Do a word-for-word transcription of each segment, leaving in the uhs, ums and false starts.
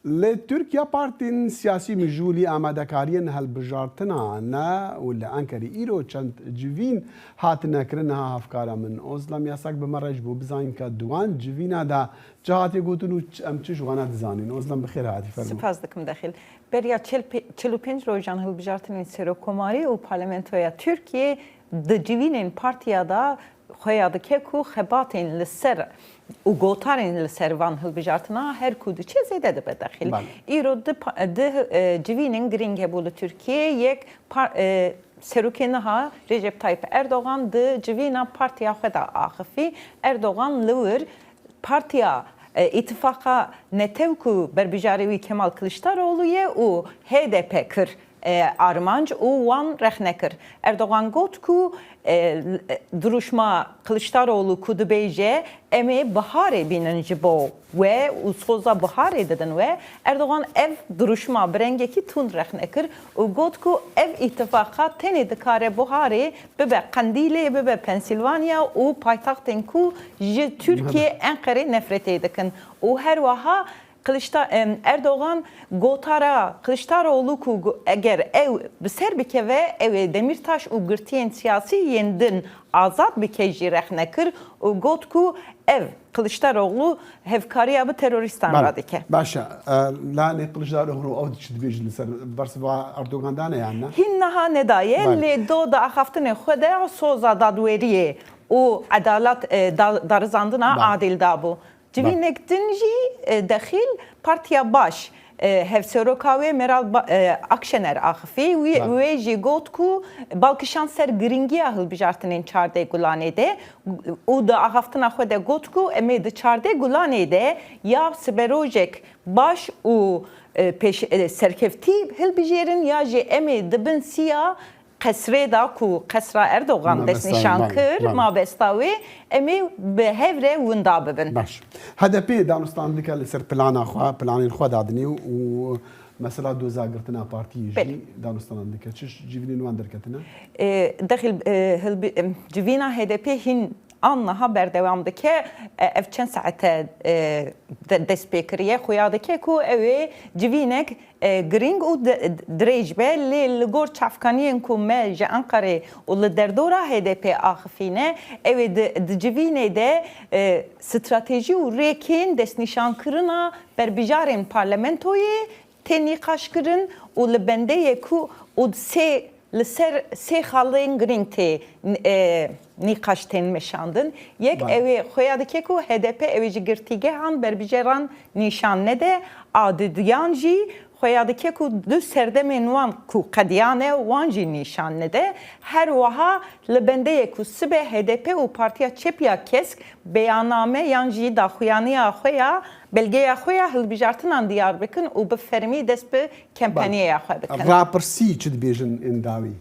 Li Tirkiye partên siyasî mijûlî amadekariyên hilbijartina ne û li Enqerê îro çend civîn hatine kirin. Niha hevkara min Ozlem Yasak bi me re ji bo bizanîn ke di wan civîna de çi hatiye gotin û ç-, em çi ji wana dizanîn. Ozlem, bi xêr hatî, fermo. Spas dikim Dexîl. Beriya çil pê-, çil û pênc rojan hilbijartinên Serokomarî û Parlamentoya Tirkiyê di civînên partiya de xuya dike ku xebatên li ser û gotarên li ser van hilbijartina her ku diçe zêde dibe Dexîl. Belê. Îro di pa-, di, e, civînên girîng hebû li Tirkiyê. Yek par-, e, serokê niha Recep Tayyip Erdogan di civîna partiya xwe de axifî. Erdogan li wir partiya, e, îtifaqa netew ku berbijarê wî Kemal Kiliçdaroglu ye û H D P kir, e, armanc û wan rexne kir. Erdogan got ku, e, dirûşma Kiliçdaroglu ku dibêje, "Em ê biharê bînin ji bo we û soza biharê didin we." Erdogan ev dirûşma bi rengekî tund rexne kir û got ku ev îtifaqa tenê dikare biharê bibe Qendîlê, bibe Pensilvanya û paytextên ku ji Tirkiye, Enqerê nefretê dikin. Û her wiha Kiliçda-, em, Erdogan gotara Kiliçdaroglu ku go-, eger ew bi ser bikeve, ew ê Demîrtaş û girtiyên siyasî yên din azad bike jî rexne kir û got ku ev Kiliçdaroglu hevkariya bi terorîstan Belê. radike. Baş e. E, Lanê Kiliçdaroglu ew çi dibêjin li ser bersiva Erdogan dane yan ne? Hîn niha nedaye, Belê. lê do di axaftinê xwe de soza dadweriyê û edalet, e, da-, darizandina Belê. adil dabû. Civînek din jî, e, Dexîl Partiya Baş, e, hevseroka wê Meral Ba-, e, Akşener axifî. Wî, Belê. wê jî got ku bal kişand ser girîngiya hilbijartinên çardeh Gulanê de û di axaftina xwe de got ku em ê di çardeh Gulanê de ya siberojek baş û, e, pêş-, e, serkeftî hilbijêrin ya jî em ê di bin siya qesrê de ku qesra Erdogan Mabesta, destnîşan belê, kir, belê. mabesta wê, em ê bi hev re winda bibin. Baş. H D P danûstan dike li ser plana xwe, planên xwe dadinê û mesela doza girtina partiyê jî Belê. danûstan dike. Çi civînên wan derketine? E, Dexîl, e, hilbi-, em, civîna H D P hîn an niha berdewam dike. E, ev çend saete, e, de-, dest pê kiriye. Xuya dike ku ew ê civînek, e, girîng û di-, dirêj be, lê li gor çavkaniyên ku me ji Enqerê û li derdora H D P axifîne, ew ê di, di civînê de, e, stratejî û rêkên destnîşankirina berbijarên parlamentoyê tê nîqaşkirin û li bendeyê ku û sê li ser sê xalên girîng tê, e, nîqaş tên meşandin. Yek Belê. ew ê xuya dike ku H D P ew ê ji girtîgehan berbijeran nîşan nede, a diduyan jî xuya dike ku du serdemên wan ku qediyane wan jî nîşan nede. Her wiha li bendeyê ku sibe H D P û Partiya Çep ya Kesk beyanname yan jî daxuyaniya xwe ya, belgeya xwe ya hilbijartinan diyar bikin û bi fermî dest bi kempanyeya xwe bikin. Rapirsî çi dibêjin ên dawî?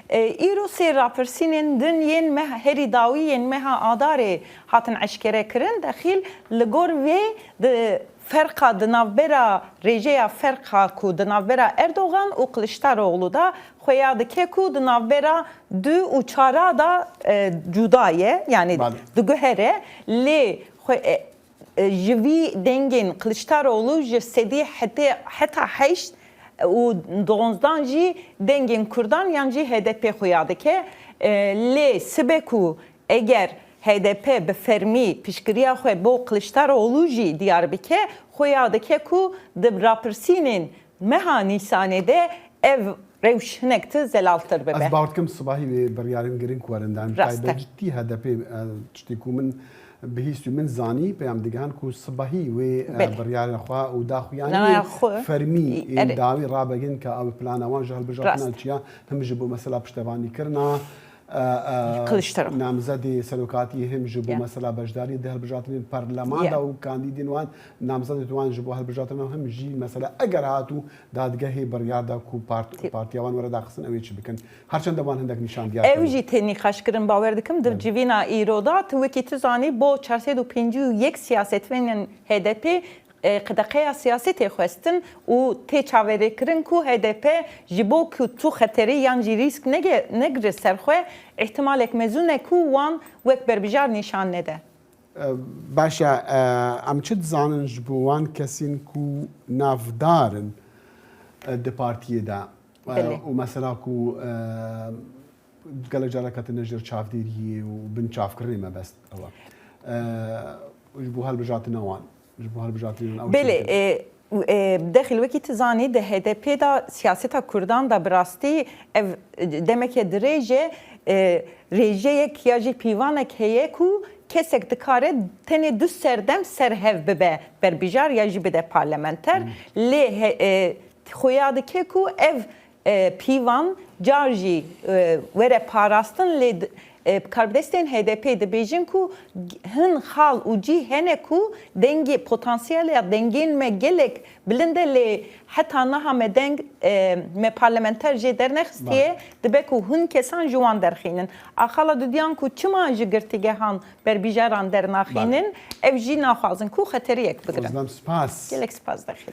E, îro sê rapirsînên din yên meh-, herî dawî yên meha Adarê hatin eşkere kirin. Dexîl li gor vê di ferqa di navbera rêjeya ferqa ku di navbera Erdogan û Kiliçdaroglu de xuya dike ku di navbera du û çara de, e, cuda ye, yanî Belê. diguhere, lê xwe, e, e, ji vî dengên Kiliçdaroglu ji sedî hetê, heta heşt û duwazdeh jî dengên Kurdan yan jî H D P xuya dike. E, lê sibe ku eger H D P bi fermî piştgiriya xwe bo Kiliçdaroglu jî diyar bike, xuya dike ku di rapirsînên meha Nîsanê de ev rewş hinek ti zelaltir bibe. Ez bawer dikim sibahî wê biryarên girîng werin dan. Rast e. Taybetî H D P, e, tiştê ku min bihîst û min zanî, peyam digihan ku sibahî wê, e, Belê. biryara xwe û daxuyaniyê Naya xwe. fermî Î, ên erê. dawî rabegin ke ew plana wan ji hilbijartina Rast. çiya, him ji bo mesela piştevanîkirina, e, e, Kiliçdaroglu. namzedê serokatiyê, him ji bo Ya. mesela beşdariyê di hilbijartinên parleman Ya. de û kandîdên wan, namzedên wan ji bo hilbijartina him jî mesela eger hatû dadgehê biryar da ku part-, Ti- partiya wan were daxistin, ew ê çi bikin? Her çend wan hindek nîşan diyar Ew kirin. jî tê nîqaşkirin, bawer dikim, di Evet. civîna îro de, tu wekî tu zanî, bo çar sed û pêncî û yek siyasetvanên H D P, e, qedeqeya siyasetê xwestin û tê çaverêkirin ku H D P ji bo ku tu xeterî yan jî rîsk nege-, negire ser xwe, îhtimalek mezûn e ku wan wek berbijar nîşan nede. Baş e, em çi dizanin ji bo wan kesên ku navdar in di partiyê de? Belê. Û mesela ku gelek carekatine ji çavdêriyê û bin çavkirinê mebest ew e. Ji bo hilbijartina wan, ji bo hilbijartina wan ew Belê, e, e, Dexîl, wekî tu zanî, di H D P de siyaseta Kurdan de bi rastî ev demeke dirêj e, e, rêjeyek ya jî pîvanek heye ku kesek dikare tenê du serdem ser hev bibe berbijar ya jî bide parlamenter. Hmm. Lê he, e, xuya dike ku ev e, pîvan car jî e, were parastin, lê e, karbidestên H D P dibêjin ku hin xal û cî hene ku dengê potansiyel ya dengên me gelek bilind e, lê heta niha me deng e, me parlamenter jê dernexistiye, dibe ku hin kesan ji wan derxînin. Axala didiyan ku çima ji girtîgehan berbijaran dernaxînin, ev jî naxwazin ku xeteriyek bigirin. Özlem, spas. Gelek spas Dexîl.